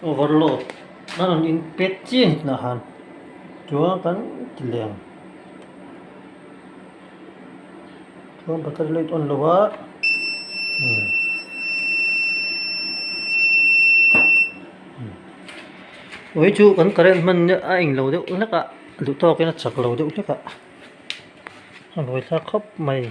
Overload a rawn in pet chiang tah han chuan kan ti leh ang chuan battery light on lo a ui chu kan current hman a englo deuh hlek a duh tawkin a chak lo deuh hlek a a buai thlak khawp mai.